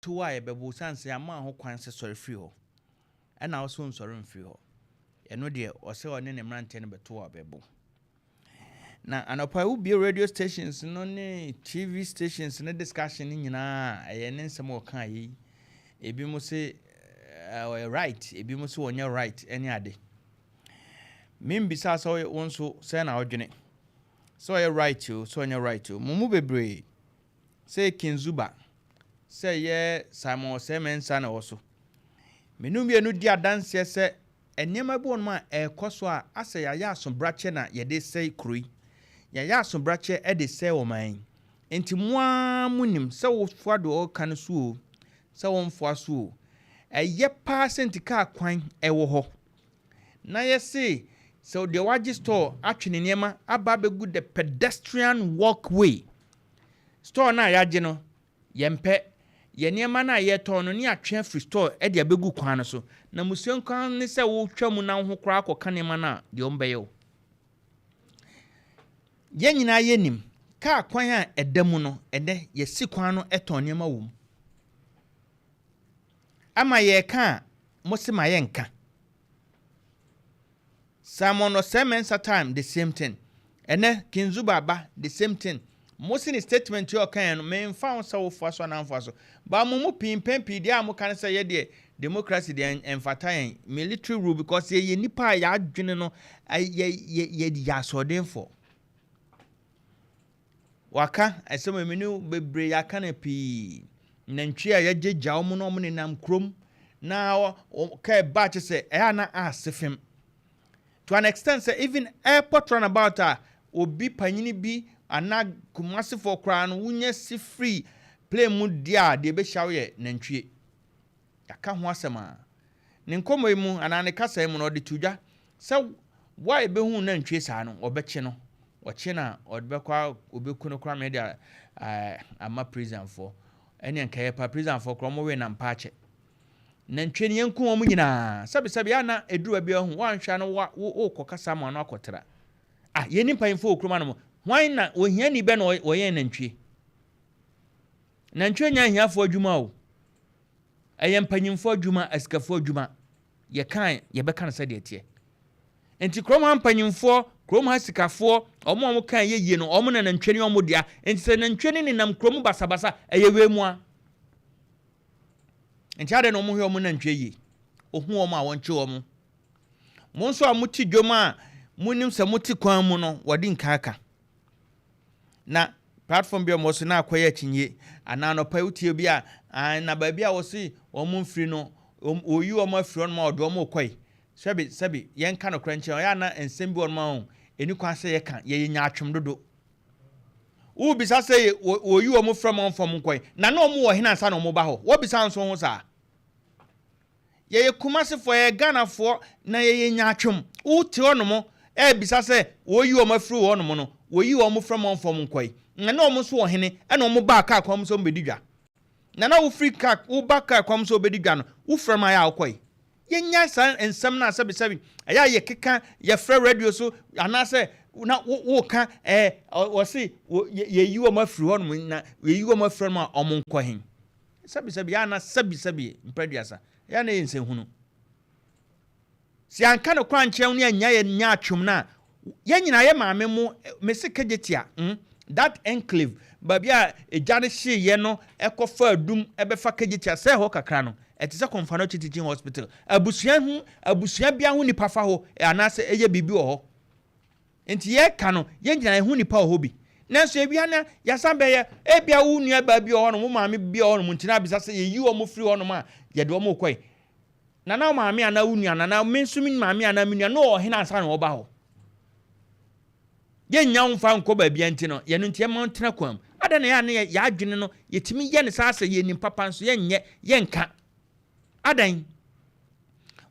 To a yɛbɛbɔ osiane sɛ yɛama ho kwan sɛ sɔre firi hɔ, ɛna wo so nsɔre mfiri hɔ. Ɛno deɛ, ɔsɛ ɔne ne mmeranteɛ no bɛto a bɛbɔ. Na anɔpa wobie radio stations no ne TV stations no, discussion no nyinaa ɛyɛ ne nsɛm a ɔka yi. Ebi mo se ɔyɛ right, ebi mo se wɔnyɛ right. Ɛne ade membisa sɛ wo nso sɛ na wodwene sɛ ɔyɛ right o, sɛ ɔnyɛ right o. Mo mu bebree sɛ King Zuba, sɛ yɛ Simon Osei Mensah na ɛwɔ so, menu mmienu di adanseɛ sɛ nneɛma bi wɔ nom a ɛrekɔ so a asɛ yɛayɛ asobrakyɛ na yɛde sɛe kuro yi, yɛayɛ asobrakyɛ de sɛe ɔman yi. Nti mo ara mo nim sɛ wofoa deɛ ɔreka no so o, sɛ wɔmfoa so o, ɛyɛ paa sɛ nti kaa kwan ɛwɔ hɔ na yɛse sɛ deɛ wagye store atwe ne nneɛma aba abɛgu the pedestrian walkway. Store no a yɛagye no, yɛmpɛ yɛ nneɛma no a yɛtɔn no ne atwe afiri store de abɛgu kwan no so. Na musua kwan ne sɛ wotwa mu na wo ho koraa akɔka nneɛma no a, deɛ ɔmbɛyɛ wo. Yɛn nyinaa yɛnim kaa kwan a ɛda mu no, ɛnɛ yɛsi kwan no tɔn nneɛma wɔ mu ama yɛreka a, mo se ma yɛnka. Simon Osei Mensah time, the same thing. Ɛnɛ King Zuba aba, the same thing. Mo se ne statement yi ɔka yɛn no, memfa ho sɛ wofoa so anaa mfoa so ba. Mo mu pii, mpɛn pii deɛ a moka no sɛ yɛdeɛ democracy deɛ ɛmfata yɛn, military rule, because yɛyɛ nipa a yɛadwene no yɛ asoɔdenfoɔ. Waka ɛsɛm emi bebree, yɛaka no pii. Nantwie a yɛgyegya wɔn na wɔn nenam kurom na kaa ba kyɛ sɛ ɛyɛ ana ase fam to an extent sɛ even airport roundabout a obi panyini bi anaa Kumasefoɔ koraa no wonya si free plane mu deɛ a, deɛ ɛbɛhyia wo yɛ nantwie. Yɛaka ho asɛm a, ne nkɔmmɔ yi mu anaa ne kasa yi mu no, ɔde to dwa sɛ wo a ɛbɛhu nantwie saa no, ɔbɛkye no, ɔkye na ɔde bɛkɔ, ɔbɛku no koraa ma ɛde ama prisonfoɔ. Ɛne nkɛyɛ pa prisonfoɔ koraa ɔmo we nam paakyɛ nantwie no, yɛnku wɔn nyinaa. Sɛbisɛbi ana eduru baabi ahu wanhwɛ no wa wokɔ kasa ma no akɔtara ah. Yɛn ni mpanyinfoɔ wɔ kurom anam hwan na ohiani bɛ na wɔyɛ nantwie? Nantwie nya ahiafoɔ adwuma o, ɛyɛ mpanyinfoɔ adwuma, asikafoɔ adwuma. Yɛkan yɛbɛka no sɛdeɛ teɛ. Nti kurom ha mpanyinfoɔ, kurom ha sikafoɔ, ɔmo a ɔmo kan yɛ yie no, ɔmo na nantwie ne ɔmo dea. Nti sɛ nantwie ne nenam kurom basabasa, ɛyɛ wei mu a nti adɛ na ɔmo hwɛ ɔmo nantwie yie, ohu ɔmo a wɔnkye ɔmo. Mo nso a mote dwom a monim sɛ mote kwan mu no, wɔde nkaaka na platform bi a wɔn so na akɔyɛ akyinye anaa anɔpa wotie bi a na baabi a wɔsi wɔn mfiri no, oyi wɔn afiri hɔ nom a ɔde wɔn kɔe. Sɛbi sɛbi, yɛnka no korɛ nkyɛn, ɔyɛ ana nsɛm bi wɔ nom a ɛni kwan sɛ yɛka. Yɛyɛ nyaatwom dodo. Wobisa sɛ wɔyi wɔn frɛ wɔn fam nkɔe na na wɔn wɔ hene ansa na wɔn ba hɔ. Wɔbisa nso ho saa. Yɛyɛ Kumasefoɔ, yɛyɛ Ghanafoɔ na yɛyɛ nyaatwom. Wote hɔ nom ɛbisa sɛ wɔyi wɔn afiri hɔ nom no, wɔyi wɔn frɛ wɔn fam nkɔe na na wɔn nso wɔ hene ɛna wɔn baa kaa kwan mu sɛ wɔn bɛdi dwa. Na wofiri kaa woba kaa kwan mu sɛ wɔbɛdi dwa no, wofrɛ mu ayɛ a wokɔe. Yɛnya saa nsɛm no a, sɛbisɛbi, ɛyɛ a yɛkeka, yɛfrɛ radio so anaasɛ na woka wɔse yɛyi wɔn afiri hɔ nom na yɛyi wɔn afiri hɔ nom a, ɔmo nkɔ hen? Sɛbisɛbi yɛ ana sɛbisɛbi mprɛduasa yɛ ana yɛ nsɛnhunu sɛ yɛanka no kora nkyɛn ne anya yɛ nya atwom no a, yɛn nyinaa yɛ maame mo mese Kejetia, that enclave baabi a egya no hyeeɛ no, ɛkɔfa Adum ɛbɛfa Kejetia sɛ hɔ kakra no, ɛte sɛ Komfo Anokye Teaching Hospital. Abusua ho abusua bia ho nipa fa hɔ anaasɛ ɛyɛ biribi wɔ hɔ. Nti yɛka no, yɛn nyinaa yɛho nipa wɔ hɔ bi. Nanso ewia na yasan bɛyɛ ebia wo nua baa bi wɔ hɔnom, wo maame bi wɔ hɔnom. Ntina abisa sɛ yɛyi wɔn firi hɔnom a, yɛde wɔn kɔe. Nana, wo maame anaa wo nua, nana, me nso me maame anaa me nua na ɔwɔ hene ansa na ɔba hɔ. Yɛnnya wo mfa nkɔ baabi nti no, yɛno nti yɛma ntena kwan mu. Ada na yɛ ne yɛadwene no, yɛtumi yɛ ne saa sɛ yɛnim papa nso yɛnyɛ yɛnka. Adan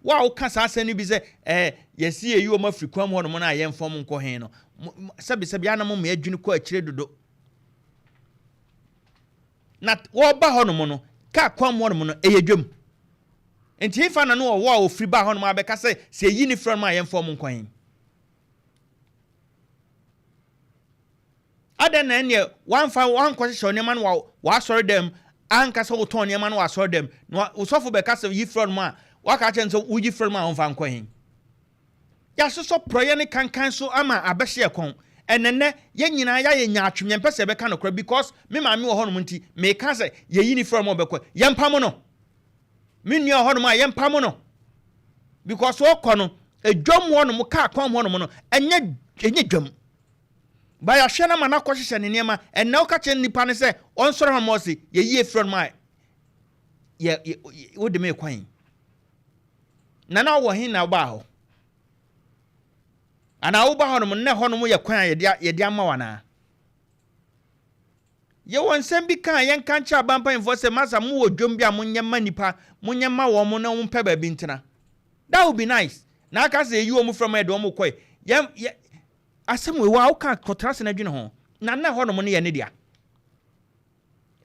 wo a woka saa asɛm no bi sɛ yɛsi yɛyi wɔn afiri kwan mu hɔnom no a, yɛmfa wɔn nkɔ hen no, sɛbisɛbi anam mo adwene kɔ akyire dodo. Na wɔba hɔnom no, kaa kwan mu hɔnom no, ɛyɛ dwam. Nti hefa na no ɔwɔ a ofiri ba hɔnom abɛka sɛ yɛyi ne firi hɔnom a, yɛmfa wɔn nkɔ hen? Adan na ɛneɛ wamfa wankɔhyehyɛ nneɛma no wɔ w'asɔre dɛm. Anka sɛ wotɔn nneɛma no wɔ asɔre dɛm na wosɔfo bɛka sɛ yi frɛ no mu a, waka kyerɛ no sɛ woyi frɛ no mu a, wɔmfa nkɔ he? Yɛasosɔ porɔeɛ ne kankan so ama abɛhye yɛ kɔn. Ɛnɛ nnɛ, yɛn nyinaa yɛayɛ nyaatwom, yɛmpɛ sɛ yɛbɛka nokorɛ because me maame wɔ hɔnom nti, meka sɛ yɛyi ne frɛ no mu a ɔbɛkɔ. Yɛmpamo no. Me nua wɔ hɔnom a, yɛmpamo no. Because ɔkɔ no, edwam hɔnom, kaa kwan mu hɔnom no, ɛnyɛ ɛnyɛ dwam. Ba yɛahwɛ no ama no akɔhyehyɛ ne nneɛma. Ɛnɛ woka kyerɛ nipa no sɛ ɔnsɔre hɔ ma ɔse yɛyi efiri hɔnom a, yɛ yɛ wode me kwan. Na wɔ he na wobaa hɔ? Anaa woba hɔnom nnɛ, hɔnom yɛ kwan a yɛde ama wo anaa? Yɛwɔ nsɛm bi ka a yɛnka nkyerɛ aban mpanyinfoɔ sɛ, masa, mowɔ dwom bi a monyɛ ma nipa, monyɛ ma wɔn mo na wɔmpɛ baabi ntena. That would be nice. Na aka sɛ yɛyi wɔn fira mu, yɛde wɔn kɔe. Yɛn yɛ asɛm wei wɔ a woka kɔtena ase na adwene ho. Na na hɔnom no yɛ ne dea.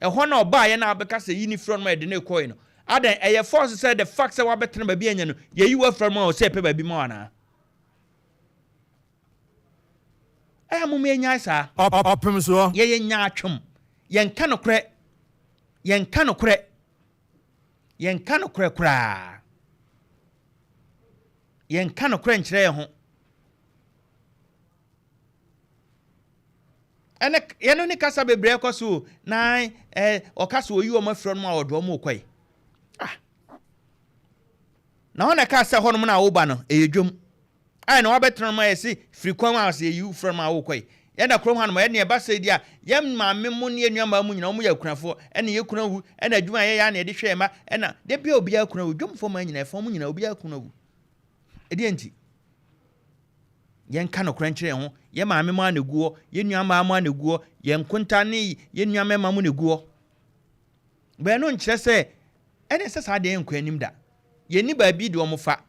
Ɛhɔ na ɔbaa yɛ na abɛka sɛ yi ne fira no ma yɛde ne kɔe no. Adan ɛyɛ force sɛ the fact sɛ wabɛtena baabi anya no, yɛyi wɔ afira mu a ɔsɛ yɛpɛ baabi ma wo anaa? Ɛyɛ mo yɛnyae saa. Ɔpem soɔ. Yɛyɛ nyaatwom. Yɛnka nokorɛ. Yɛnka nokorɛ. Yɛnka nokorɛ koraa. Yɛnka nokorɛ nkyerɛ yɛn ho. Ɛne yɛno ne kasa bebree ɛkɔ so na ɛ ɔka so oyi wɔn afiri wɔn a ɔde wɔn kɔe. Ah. Na wɔn na ɛka sɛ hɔnom na awoba no ɛyɛ dwom. Ayɛ na wabɛtena no ma yɛse firi kwan a sɛ yɛyi wo firi no ma wokɔe. Yɛn da kurom hanom, ɛne ɛba sɛ di a, yɛn maame mo ne yɛn nuammaa mu nyinaa wɔn yɛ akunafoɔ, ɛne yɛn kunu awu, ɛna adwuma a yɛyɛ a na yɛde hwɛ yɛn mma, ɛna da bi a obiara kunu awu, dwomfoɔ mmaa nyinaa, ɛfa wɔn nyinaa, obiara kunu awu. Ɛdeɛ nti, yɛnka nokorɛ nkyerɛ yɛn ho, yɛn maame mo a na egu hɔ, yɛn nuammaa mo a na egu hɔ, yɛn nkonta ne yɛn nua mmarima mo na egu hɔ. Bɛn no nkyerɛ sɛ ɛne sɛ saa deɛ yɛnkɔ anim da. Yɛnni baabi de wɔn fa.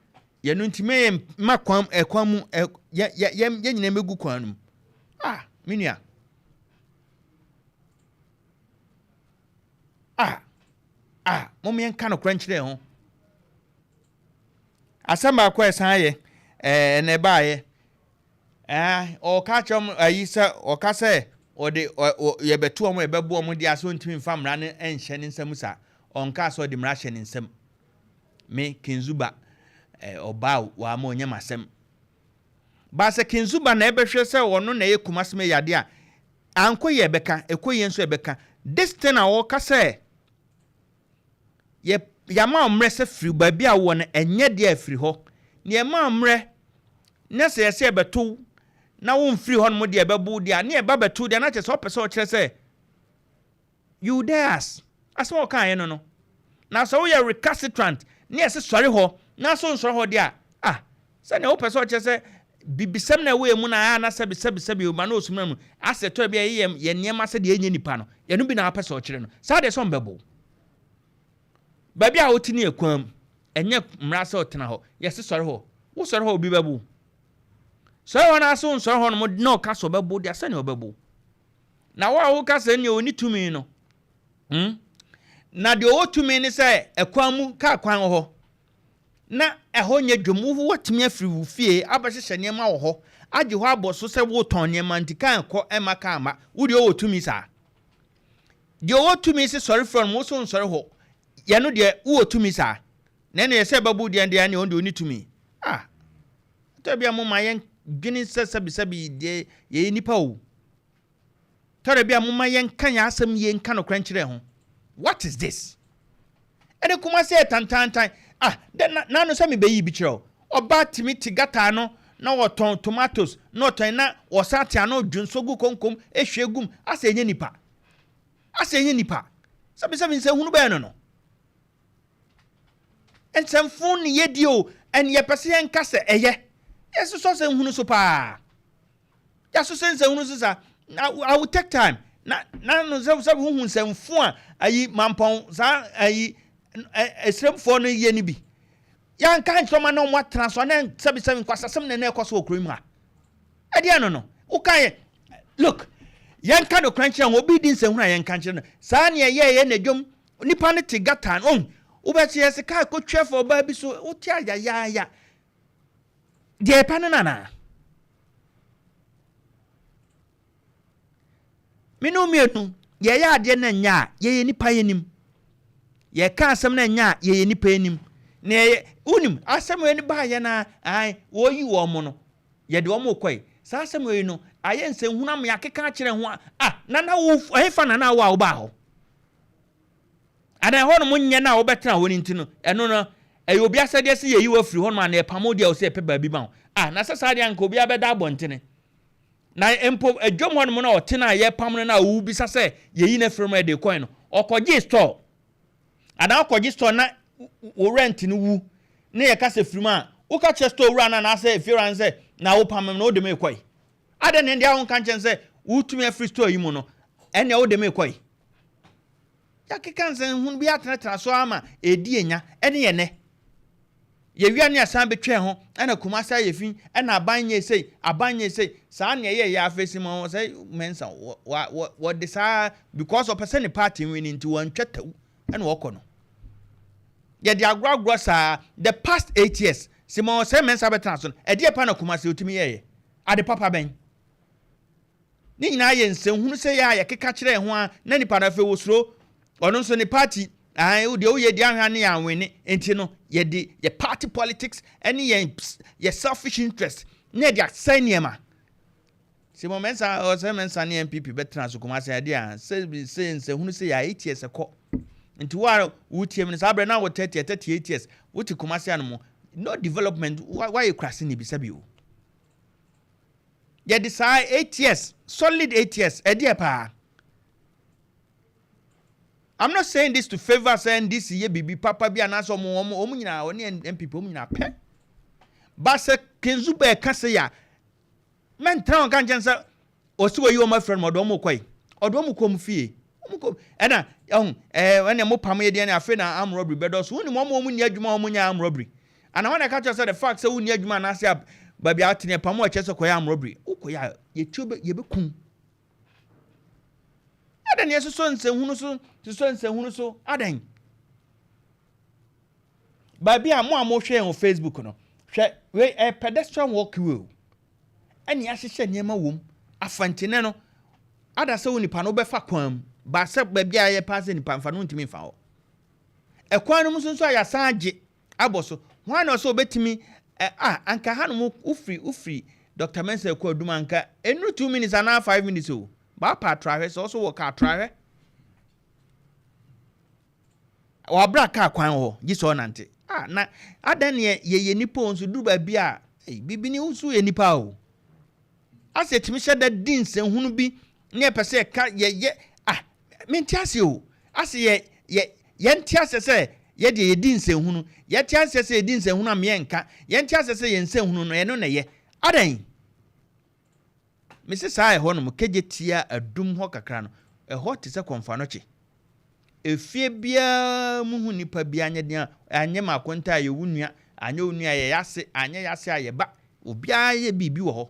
Yɛno nti mɛ yɛn ma kwan ɛkwan mu ɛ yɛ yɛ yɛn yɛn nyinaa mɛgu kwan no mu. Ah, me nua. Ah, ah, mom yɛnka nokorɛ nkyerɛ ho. Asɛm baako a ɛsan yɛ ɛɛ ɛna ɛbaayɛ. Ɛɛ ɔka kyerɛ wɔn ayi sɛ ɔka sɛ ɔde ɔ ɔ yɛbɛto wɔn, yɛbɛbo wɔn deɛ asɛ ɔntumi nfa mmara no nhyɛ ne nsam saa. Ɔnka sɛ ɔde mmara hyɛ ne nsam. Me Kenzuba, eh, ɔbaa o, wama ɔnyɛ m'asɛm. Ba sɛ Kenzuba na ɛbɛhwɛ sɛ ɔno na ɛyɛ Kumasi mayor adeɛ a, ankɔ yie ɛbɛka, ɛkɔ yie nso ɛbɛka. This thing a ɔka sɛ yɛ yɛama wo mmerɛ sɛ firi baabi a wowɔ no, ɛnyɛ deɛ a firi hɔ. Na yɛma wo mmerɛ na sɛ yɛsɛ yɛbɛto wo na womfiri hɔ nom deɛ ɛbɛbo wo deɛ a, ne yɛba bɛto wo deɛ a, na kyerɛ sɛ ɔpɛ sɛ ɔkyerɛ sɛ you dare us. Asɛm a ɔkaeɛ no no. Na sɛ woyɛ recalcitrant ne yɛse sɔre hɔ na so nsɔre hɔ deɛ a, ah, sɛnea wopɛ sɛ ɔkyerɛ sɛ bibisɛm na ɛwɔ yɛn mu na ayɛ na sɛbi sɛbi sɛbi ma na osumina mu asɛ tɔ bi a yɛyɛ yɛn nneɛma sɛ deɛ ɛnyɛ nipa no, yɛn bi na wapɛ sɛ ɔkyerɛ no. Saa deɛ sɛ ɔmbɛbɔ wo. Baabi a wote ne yɛ kwan mu, ɛnyɛ mmara sɛ ɔtena hɔ. Yɛse sɔre hɔ. Wo sɔre hɔ obi bɛbo wo. Sɔre hɔ na ase wo nsɔre hɔ nom na ɔka sɛ ɔbɛbo deɛ, sɛnea ɔbɛbo. Na wo a woka sɛ nea ɔnni tumi no, hmm? Na deɛ ɔwɔ tumi ne sɛ ɛkwan mu kaa kwan wɔ hɔ na ɛhɔ nyɛ dwom, wo watumi afiri wo fie abɛhyehyɛ nneɛma wɔ hɔ, agye hɔ abɔ so sɛ wotɔn nneɛma nti kaa nkɔ ɛma kaa ma. Wo deɛ ɔwɔ tumi saa. Deɛ ɔwɔ tumi sɛ sɔre firi hɔ no, wo so nsɔre hɔ. Yɛno deɛ wowɔ tumi saa. Na ɛne sɛ ɛbɛbo deɛ deɛ ne ɔno deɛ ɔnni tumi. Ah, tɔ bi a mo ma yɛn dwene sɛ sɛbisɛbi deɛ yɛyɛ nipa o. Tɔrɔ bi a mo ma yɛn ka yɛn asɛm yie, nka nokorɛ nkyerɛ ho. What is this? Ɛne Kumase yɛ tantantan. Ah, dɛ na n'ano sɛ mebɛyi bi kyerɛ o. Ɔbaa tumi te gata ano na wɔtɔn tomatoes na ɔtɔn na wɔsan te ano dwonso gu konkom ehwie gum asɛ ɛnyɛ nipa. Asɛ ɛnyɛ nipa. Sɛbisɛbi, nsɛnhunu bɛyɛ no. Nsɛmfo ne yɛdi o, ɛne yɛpɛ sɛ yɛnka sɛ ɛyɛ. Yɛsosɔ sɛ nhunu so paa. Yɛasosɔ nsɛnhunu so saa. Na I will take time. Na no sɛ wohu nsɛmfo a ayi mampɔn saa ayi esremfoɔ no yɛ no bi. Yɛanka nkyerɛ ɔma na ɔmo atena so na sɛbisɛbi nkwasasɛm na ɛkɔ so wɔ kurom ha. Ɛdeɛ no, woka yɛ, look, yɛnka no kwan kyerɛ ho. Obi di nsɛnhunu a, yɛnka nkyerɛ no saa. Neɛ yɛyɛ na dwom nipa no te gata no ɔhu wobɛte yɛ sɛ kaa kɔtwa fa ɔbaa bi so, wote ayayaaya deɛ ɛpɛ no nanaa. Me ne mmienu yɛyɛ adeɛ no nyɛ a yɛyɛ nipa, yɛnim. Yɛka asɛm no ɛnyɛ a yɛyɛ nipa anim na yɛyɛ wonim asɛm wei no baayɛ no a ae wɔyi wɔn mo no yɛde wɔn kɔe. Saa asɛm wei no ayɛ nsɛnhunu ama yɛakeka akyerɛ ho a, ah, nana wo ɛhefa nana wo a wobaa hɔ anaa ɛhɔ nom nyɛ no a wobɛtena hɔ no nti no, ɛno no ɛyɛ obi asɛdeɛ sɛ yɛyi wo afiri hɔ nom anaa ɛpam wo deɛ wo sɛ yɛpɛ baabi ma wo. Ah, na sɛ saa deɛ anka obiara bɛda abɔntene. Na mpo adwam hɔ nom na ɔte no a yɛpam no no a wobisa sɛ yɛyi no afiri mu ɛde kɔe no, ɔkɔgye store anaa ɔkɔgye store na wo rent no wu na yɛka sɛ firi mu a, woka kyerɛ store wura no anaasɛ efie wura no sɛ na wopam me no wode me kɔe. Adɛn na ɛndeɛ a wonka nkyɛn sɛ wotumi afiri store yi mu no ɛnneɛ wode me kɔe. Yɛakeka nsɛnhunu bi atenatena so ama ɛredi anya ɛne yɛn nɛ. Yɛwia ne asan bɛtwɛn ho ɛna Kumasi ayɛ fi ɛna aban nyɛ sei aban nyɛ sei saa nea ɛyɛ yɛ afei si ma sɛ Mensah wɔde saa because ɔpɛ sɛ ne party win nti wɔntwa tawu ɛna wɔkɔ no. Yɛde agorɔ agorɔ saa the past 8 years si ma sɛ Mensah bɛtena so no, ɛdeɛ pa na Kumasi otumi yɛyɛ ade papa bɛn? Ne nyinaa yɛ nsɛnhunu sɛ yɛ a yɛkeka kyerɛ ho a na nipa no afei wɔsuro ɔno nso ne party ayi deɛ woyɛ deɛ ahwɛ ne yɛ anwene. Nti no yɛde yɛ party politics ɛne yɛn yɛ selfish interest ne yɛde asɛn nneɛma. Simon Mensah ɔsɛ Mensah ne NPP bɛtena so Kumasi adeɛ a sɛ nsɛnhunu sɛ yɛ 8 years kɔ. Nti wo a wotie mu no, saa berɛ na wɔ 30 38 years wote Kumasi ano mu, no development, wayɛ kurase ne bisa bi o. Yɛde saa 8 years, solid 8 years, ɛdeɛ paa. I'm not saying this to favour sɛ NDC yɛ biribi papa bi anaasɛ ɔmo nyinaa ɔne NPP ɔmo nyinaa pɛ ba sɛ Kenzu bɛɛ ka sɛ yɛ a mɛntena wɔn ka nkyɛn sɛ ɔsi wɔ yi wɔn afrɛ no, ɔde wɔn kɔ yi, ɔde wɔn kɔ wɔn fie, wɔn kɔ ɛna ɛho ɛna mo pam yɛ deɛ ne afei na armed robbery bɛdɔ so. Wɔn ni wɔn ni adwuma, wɔn nyɛ armed robbery ana? Wɔn na ɛka kyerɛ sɛ the fact sɛ wɔn ni adwuma anaasɛ baabi a atene pam ɛkyɛ sɛ kɔyɛ armed robbery, wokɔyɛ a yɛtuo bɛ yɛbɛkum. Adan yɛ sosɔ nsɛnhunu so, sosɔ nsɛnhunu so. Adan baabi a mo a mohwɛ yɛn wɔ Facebook no, hwɛ wei, ɛ pedestrian walkway o, ɛne ahyehyɛ nneɛma wɔ mu afantene no ada sɛ wo nipa no wobɛfa kwan mu baasɛ baabi a yɛ paa sɛ nipa nfa no ntumi nfa hɔ. Ɛkwan no mu nso a yɛasan agye abɔ so hwan na ɔsɛ obɛtumi ɛ a anka hanom wofiri Dr Mensa kɔ adum anka ɛnuru 2 minutes anaa 5 minutes o. Baapa atrahwɛ sɛ ɔso wɔ ka atrahwɛ wabra kaa kwan hɔ gye sɛ ɔnante a na adan neɛ yɛyɛ nipa o. Nso duru baabi a bibi ni nso yɛ nipa o, asɛ tumi hyɛ da di nsɛnhunu bi ne yɛpɛ sɛ yɛka yɛyɛ ah, mente ase o. Asɛ yɛ yɛ yɛnte ase sɛ yɛdeɛ yɛdi nsɛnhunu, yɛte ase sɛ yɛdi nsɛnhunu a meɛnka yɛnte ase sɛ yɛn nsɛnhunu no ɛno na ɛyɛ adan. Mesi saa ɛhɔ nom kegye tia adum hɔ kakra no, ɛhɔ te sɛ Kɔmfa no kye efie biara mu hu nipa bi anyɛ den a anyɛ maako nta a yɛwu nua anyɛ wo nua yɛ yase anyɛ yase a yɛba obiara yɛ biribi wɔ hɔ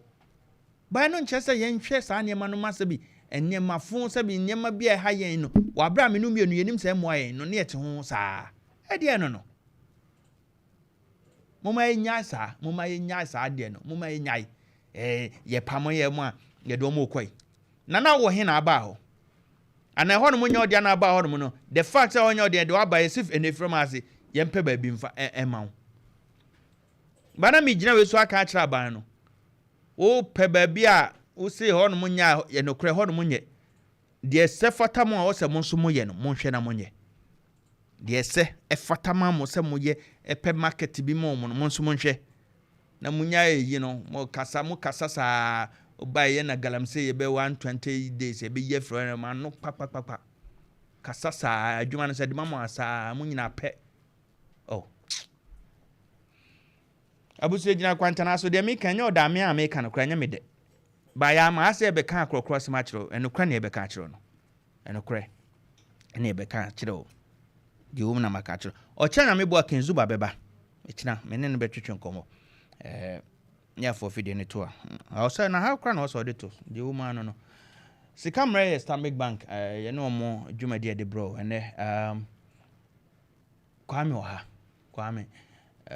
ban no nkyerɛ sɛ yɛnhwɛ saa nneɛma no ma sɛ bi nneɛma fo sɛ bi nneɛma bi a ɛha yɛn no wabere a menu mmienu yɛnim sɛ mmoa yɛn no ne yɛte ho saa. Ɛdeɛ no moma yɛnyae saa, moma yɛnyae saa adeɛ no, moma yɛnyae. Yɛpam yɛ mu a yɛde wɔn kɔe nana wɔ he na aba hɔ ana ɛhɔ nom nyɛ ɔdeɛ na aba hɔ nom no. The fact sɛ ɔnyɛ ɔdeɛ de waba yɛ sif ɛna efiri mu ase yɛmpɛ baabi mfa ɛma wo bana. Mi gyina wei so aka akyerɛ aban no, wopɛ baabi a wose hɔ nom nyɛ a yɛ nokorɛ hɔ nom nyɛ deɛ ɛsɛ fata mu a ɔsɛ mo nso moyɛ no, monhwɛ na monyɛ deɛ ɛsɛ ɛfata ma mo sɛ moyɛ ɛpɛ market bi ma ɔmo no, mo nso monhwɛ na munya eyi no. Mo kasa, mo kasa saa ɔbaa yɛ na galamsey yɛbɛ 120 days yɛbɛyi afiri hɔ ma no kpakpakpakpa kasa saa adwuma no sɛ de ma mo asaa mo nyinaa pɛ. Oh, abusua gyina kwantana so deɛ meka nyɛ ɔda me a meka no kora nyɛ me dɛ baayɛ ama asɛ yɛbɛka akorɔkorɔ asɛm akyerɛ wo. Ɛnokorɛ ne yɛbɛka akyerɛ no, ɛnokorɛ ɛne yɛbɛka akyerɛ wo deɛ wɔm na maka akyerɛ. Ɔkyerɛ Nyame boa Kenzuba bɛba ɛkyina me ne no bɛtwetwe nkɔmmɔ ne afɔ fidie no to a ɔsɛ na ha kora na ɔsɛ ɔde to deɛ wɔm ano no. Sika mmerɛ yɛ Stanbic Bank, yɛne ɔmo dwumadi a yɛde brɛ wo ɛnɛ. Kwame wɔ ha, Kwame.